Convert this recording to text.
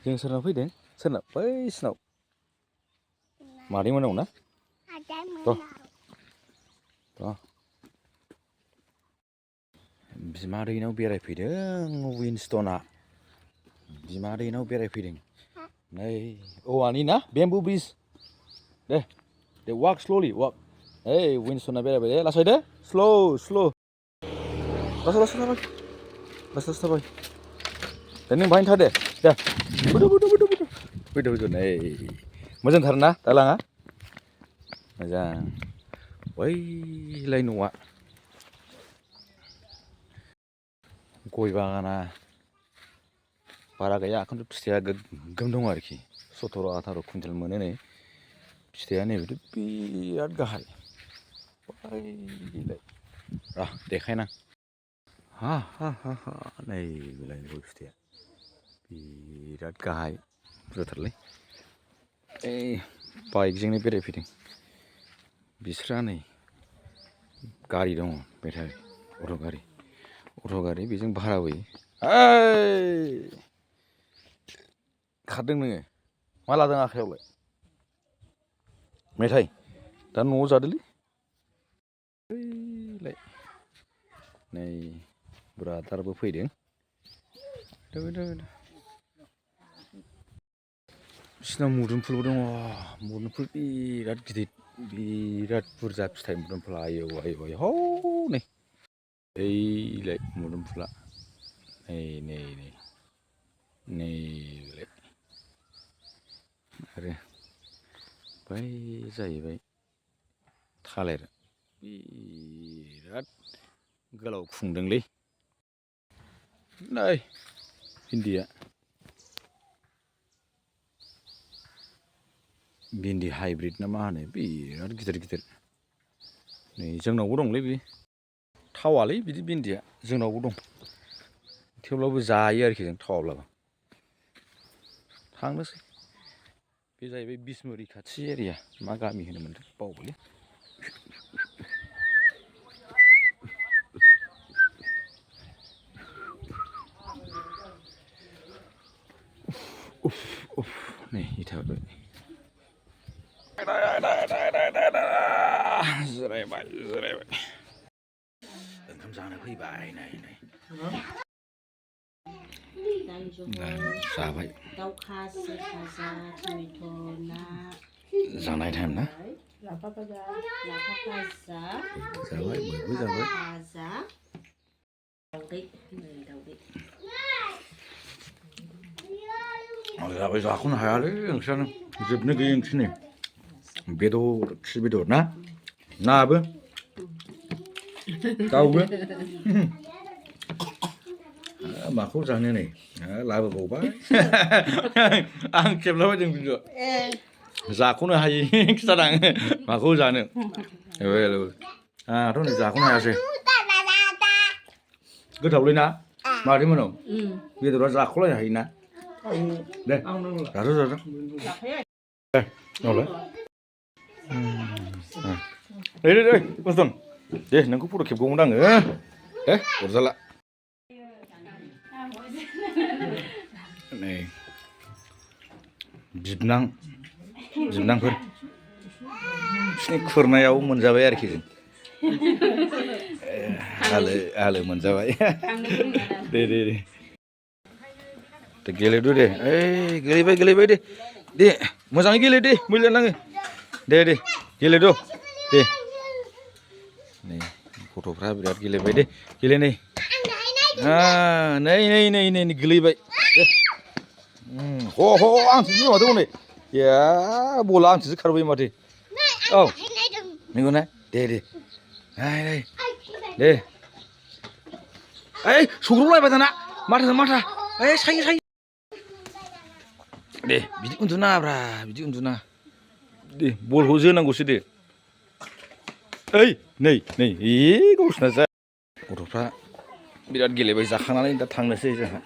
जों सोरनाव फैदों सोरनाव बैसिनाव मादै मोनाव ना थ' बिमादैनाव बेरायफैदों विनस्टना बिमादैनाव बेरायफैदों नै औवानि ना बेम्बु ब्रिज दे दे वाक स्ल'लि वाक ओइ विनस्टना बेरायबाय दे लासै दे स्ल' लासै थाबाय दे नों बाहायनो था दे फैदो नै मोजांथार ना दालाङा मोजां बैलाय न'आ गय बागाना बारा गैया खिन्थु फिथाइया गोग्गोम दं आरोखि 17-18 कुइन्टेल मोनो नै फिथाइया नैबेथ' बिराद गाहाय बैलाय देखायना हा नैबेलाय गय फिथाइया बिराद गाहाय बुरजाथारलै ओइ बाइकजोंनो बेरायफैदों बिस्रा नै गारि दङ बेटारि अट' गारि बेजों भारा बोयो ओइ खारदों नोङो मा लादों आखायावलाय मेथाइ दा न'आव जादोलै ओइलाय नै ब्रादारबो फैदों बिसिनाव मुदुमफुलबो दङ मुदुमफुल बिराद गिदिर बिराद बुरजा फिथाइ मुदुमफुला आयौ हनै ओइलाय मुदुमफुला नैलाय आरो बै जाहैबाय थालिर बिराद गोलाव खुंदोंलै नै भिन्दि हाइब्रिद ना मा होनो बिराद गिदिर नै जोंनावबो दंलै बे थावालै बिदि भिन्दिया जोंनावबो दं थेवब्लाबो जायो आरोखि जों थावाब्लाबो थांनोसै बे जाहैबाय बिसमुरि खाथि एरिया मा गामि होनोमोनथाय बावबायलै नै इथाबाय जिरायबाय ओंखाम जानो फैबाय नै जाबाय जानाय टाइम ना जाबाय बयबो जाबाय जाबाय जाख'नो हायालै ओंख्रियानो जोबनो गैयै ओंख्रि नै खि बेदर ना नाबो दाउबो माखौ जानो नै लाबोबावबाय आं खेबलाबायदों भिडिअ जाख'नो हायै खिथादों आङो माखौ जानो आंहाथ' नै जाख'नो हायासै गोथावलै ना मादै मोनाव बेदरा जाख'लायनो हायोना दे जादो दे कस्तन दे नोंखौ फट' खेबगौमोन आङो दे अरजाला नै बिबनांफोर बिसिनि खुरनायाव मोनजाबाय आरोखि जों आलो मोनजाबाय दे गेलेदो दे ओइ गेलेबाय दे मोजाङै गेले दे मैला नाङो दे गेलेद' दे नै गथ'फ्रा बिराद गेलेबाय दे गेले नै नै गोलैबाय दे आंसो बिमादों हनै बला आंसो खारबोयो माथो औ नंगौ ना दे ओइ सौग्रावलायबाय दाना माथा ओइ सायो दे बिदि उन्दुनाङाब्रा बिदि उन्दुनाङा दे बलखौ जोनांगौसो दे ओइ नै गावसिना जा गथ'फ्रा बिराद गेलेबाय जाखांनानै दा थांनोसै जोंहा